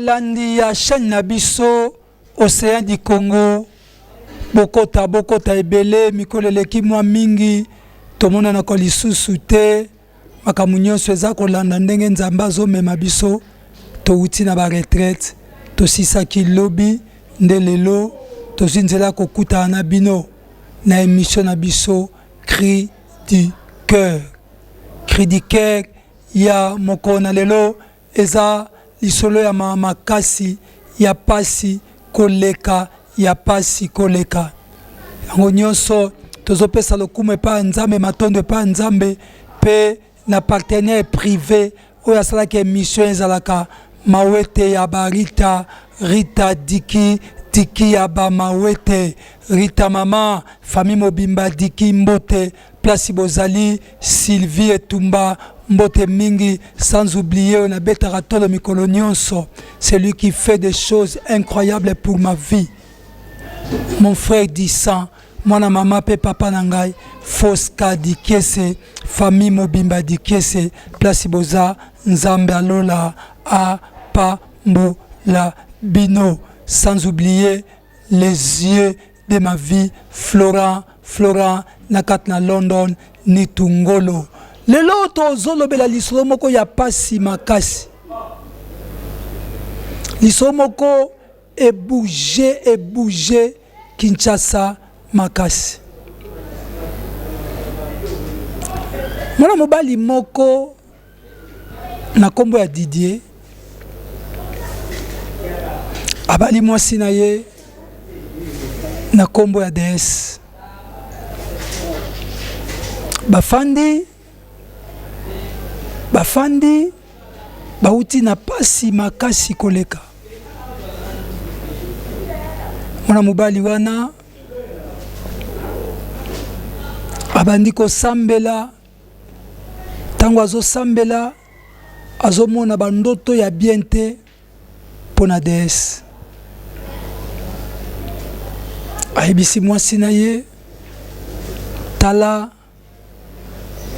Balandi ya chaîne na biso Ocean du Congo, bokota bokota ebele, mikolo eleki mwa mingi tomonanaka lisusu te. Makambo nyonso eza kolanda ndenge Nzambe azomema biso. Towuti na ba retraite, tosisaki lobi nde lelo tozwi nzela ya kokutana na bino na emission na biso Cri du cœur. Cri du cœur ya mokolo na lelo Eza lisolo ya mawa makasi ya pasi koleka ya pasi koleka. Yango nionso tozo pesa lokumu epai ya Nzambe, matondo epai ya Nzambe pe na partenaire prive oyo asalaki emission ezalaka Mawete ya ba Rita, Rita Diki, Diki ya ba Mawete, Rita mama, famille mobimba Diki mbote. Place bozali Sylvie Etumba mbote mingi sans oublier oyo nabetaka tolo mikolo nyonso celui qui fait des choses incroyables pour ma vie mon frère du sang mwana mama pe papa na ngai Fosca Dikiese famille mobimba Dikiese place boza Nzambe alola apambola bino sans oublier les yeux de ma vie Florent Florent na kati na London Nitu Ngolo. Lelo tozolobela lisolo moko ya pasi makasi, lisolo moko ebouge ebouge Kinshasa makasi. Mwana mobali moko na nkombo ya Didier abali mwasi na ye na nkombo ya Deesse. Bafandi bafandi bauti na pasi makasi koleka. Mwana mobali wana abandi kosambela Tango azosambela azomona ba ndoto ya bien te pona deesse. Ayebisi mwasi na ye tala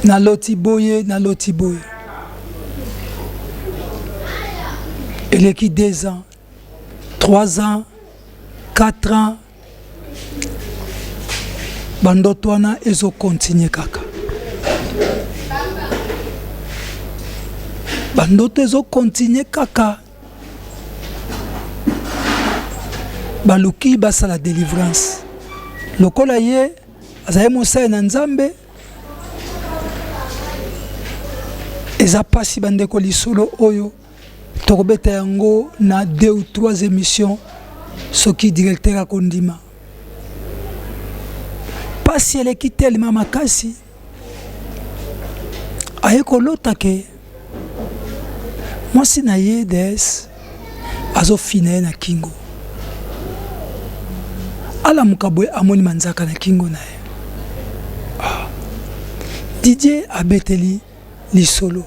naloti boye naloti boye. Eleki 2 ans, 3 ans, 4 ans Ba ndoto wana ezo continuer kaka. Ba ndoto ezo continuer kaka. Baluki basala delivrance. Lokola ye azali mosali na Nzambe, eza pasi bandeko lisolo oyo. Tokobeta yango na deux ou trois emissions soki directeur akondima. Pasi eleki tellement makasi aye kolota ke mwasi na ye DS azofina ye na kingo. Alamuka boye amoni manzaka na kingo na ye. Ah. Didier abeteli lisolo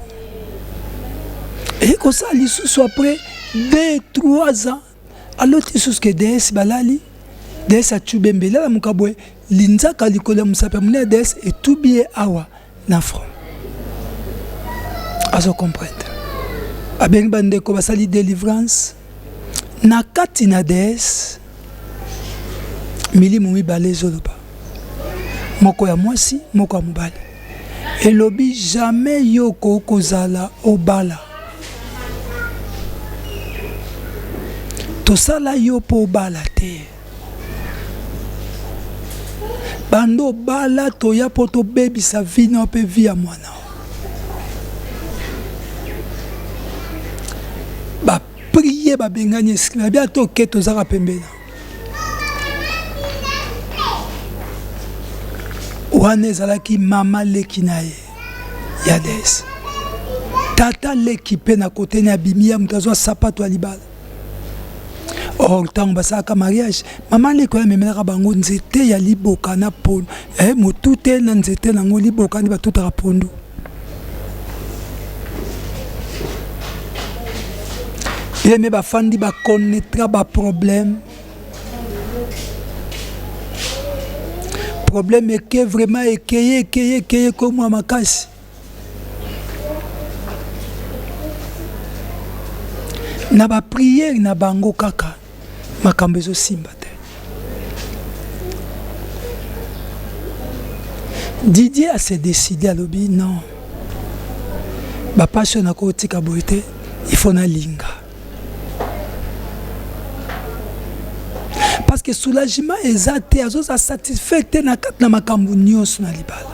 eye kosala lisusu après 2 3 ans aloti lisusu ke ds balali ds atube mbeli alamuka boye linzaka likolo ya mosapi ya monene ya ds etubi ye awa na front azo comprendre abengi bandeko basali delivrance Na kati na DS, milimo mibale ezoloba, moko ya mwasi, moko ya mobali. Elobi jamais yo okoki kozala obala. Tosala yo po obala te. Banda obala toya po tobebisa vie na yo pe vie ya mwana. Ba prie babengani esprit babi ata oke tozaka pembeni wana ezalaki mama leki na ye ya des tata leki mpe na kote na abimi ya moto azwa sapato ya libala or ntango basalaka mariage mama leki oyo amemelaka bango nzete ya liboka na pondu eh, motute na nzete nango liboka nde batutaka pondu Bien bafandi ba connaîtra ba problème problème eke vraiment ekeye ekeye ekeye komwa makasi. Na ba prière na bango kaka makambo ezosimba te. Didier a se décider alobi non, bapasi oyo nakotika boye te, il faut nalinga. Parce que soulagement eza te, azoza satisfait te na kati na makambo nyonso na libala.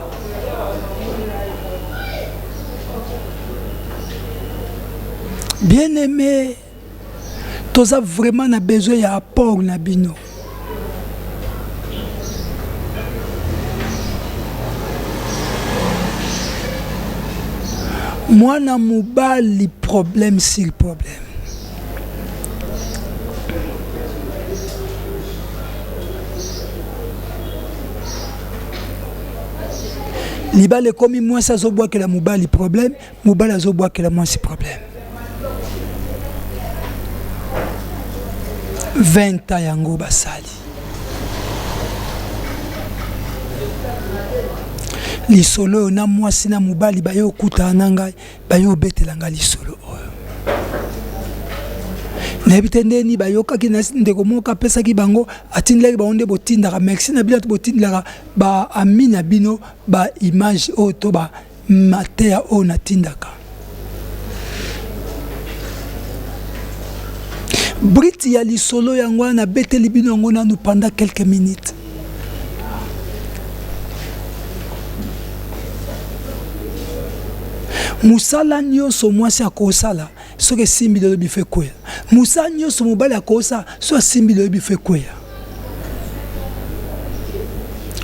Bien aimé, toza vraiment na besoin ya apport na bino. Mwana mobali problème sur problème. Libala ekomi mwasi azobwakela mobali problème, mobali azobwakela mwasi problème. 20 ans yango basali lisolo oyo na mwasi na mobali baye okutana na ngai, baye obetela ngai lisolo oyo. Nayebi te ndeni bayokaki na ndeko moko apesaki bango, atindelaki bango nde botindaka merci na bino, botindelaka ba ami na bino ba image oyo to ba mateya oyo natindaka. Briti ya lisolo yango wana nabeteli bino yango nanu pendant quelques minutes. Mosala nyonso mwasi akosala soki esimbi lelo bifo ekweya, mosala nyonso mobali akosala soki asimbi lelo bifo ekweya.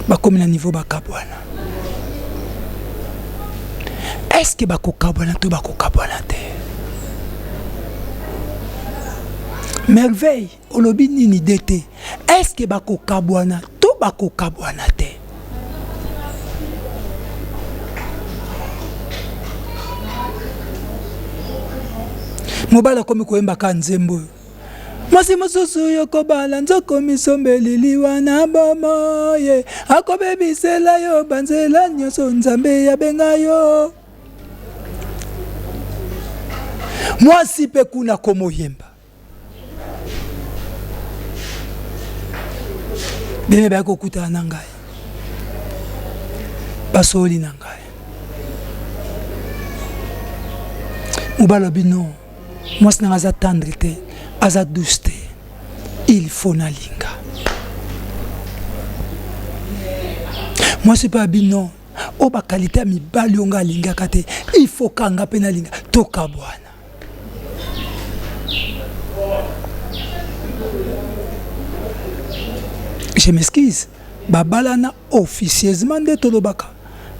Bakomi na niveau bakabwana. Est-ce que bakokabwana to bakokabwana te? Merveille, olobi nini de te? Est-ce que bakokabwana to bakokabwana te? Mobali akomi koyemba ka nzembo oyo. Mwasi mosusu yokobala nzoko misombeli liwa na bomoye, akobebisela yo banzela nyonso Nzambe abenga yo. Mwasi mpe kuna komoyemba bene bayaki kokutana na ngai, basoli na ngai. Mobali alobi non, mwasi nanga aza tendre te, aza douce te, il faut nalinga. Mwasi mpe abi non, oyo ba qualité ya mibali oyo nga alingaka te, il faut kanga mpe nalinga, tokabwana. Je m'excuse, babalana officieusement nde tolobaka,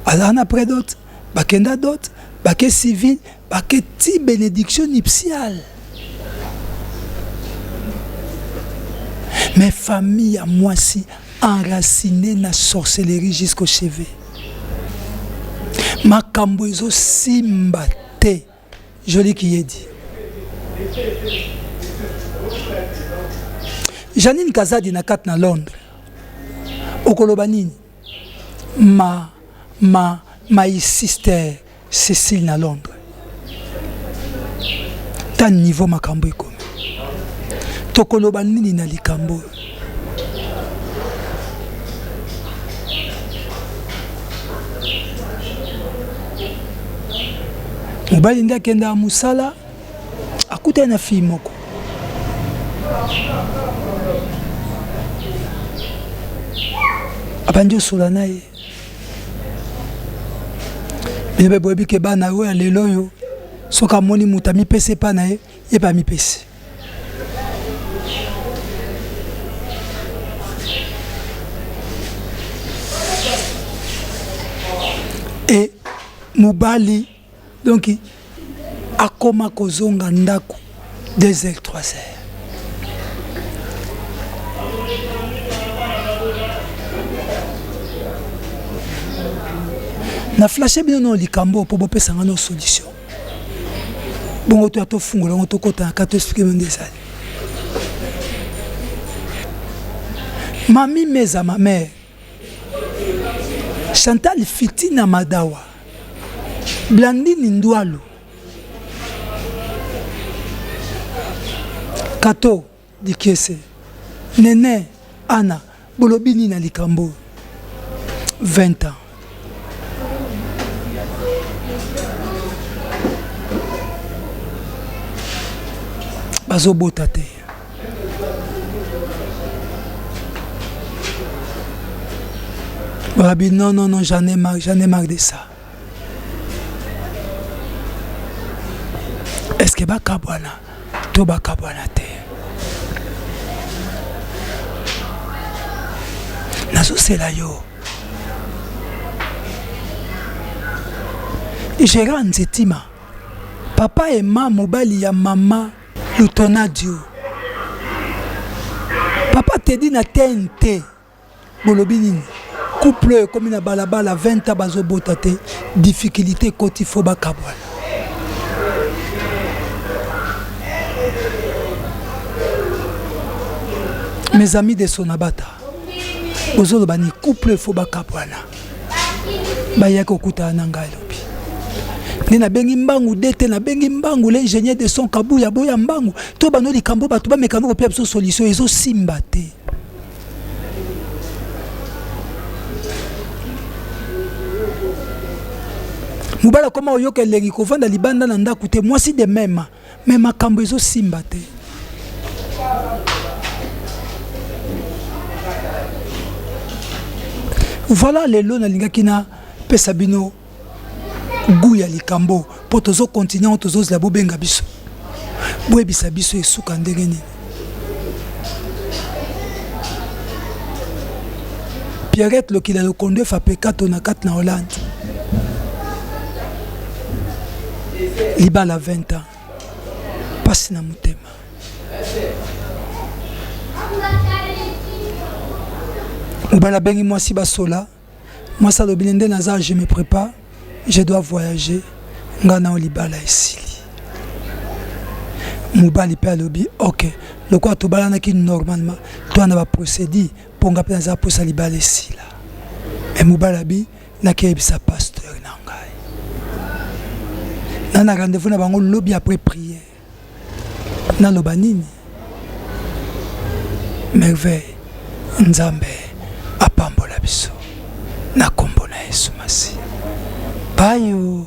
azala na pré-dot, bakenda dot, bake civil, bake ti bénédiction nuptiale. Mais famille ya mwasi enracinée na sorcellerie jusqu'au chevet. Makambo ezosimba te. Jolie Kiyedi. Janine Kazadi na kati na Londres. Okoloba nini? Ma ma my sister Cécile na Londres. Ta niveau makambo ekomi. Tokoloba nini na likambo oyo? Mobali nde akendaka mosala, akutani na fille moko. Abandi osola na ye. Bino mpe boyebi ke bana oyo ya lelo oyo soki amoni moto amipesi epai na ye, ye mpe amipesi. E mobali donc akoma kozonga ndako 2 heures 3 heures. Na flashe bino no likambo mpo bopesa nga no solution. Bongo toya tofungola yango tokota na kati toexplike bino nde ezali. Mami Meza ma mère Chantal Fitina Madawa Blandine Ndwalu. Kato Dikiese, Nene, Anna, bolobi nini na likambo oyo? 20 ans. Bazobota te. Balobi non, non, non, j'en ai marre, j'en ai marre de ça. Est-ce que bakabwana to bakabwana te? Nazosela yo. Gérard Nzetima, papa Emma mobali ya mama Lutonadio. Papa Teddy na TNT. Bolobi nini? Couple oyo ekomi na balabala 20 ans bazobota te, difficulté ekoti fo bakabwana. Mes amis de Sonabata, bozoloba ni couple oyo fo bakabwana. Bayaki kokutana na ngai lobi nde nabengi mbangu de te nabengi mbangu l'ingénieur de son kabuya boya mbangu to bano likambo bato bamekana kopia biso solution ezosimba te. Mobali akoma oyoka elengi kovanda libanda na ndako te, mwasi de meme, me makambo ezosimba te. Voilà lelo nalingaki napesa bino gout ya likambo mpo tozo continuer yango, tozozela bobenga biso boyebisa biso esuka ndenge nini. Pierrette Lokila Lokondo efa pekato na kati na Hollande libala 20 ans pasi na motema. Mobali abengi mwasi basola Mwasi alobi nde naza je me prépare je dois voyager nga nao libala esili. Mobali pe alobi ok lokola tobalanaki normalement toa na ba procédure mpo nga mpe naza mposa libala esila. Mais mobali abi nakeyebisa pasteur na ngai na na rendez-vous na bango lobi après prière. Naloba nini? Merveille Nzambe apambola biso na kombo na Yesu Masiya. Bayo.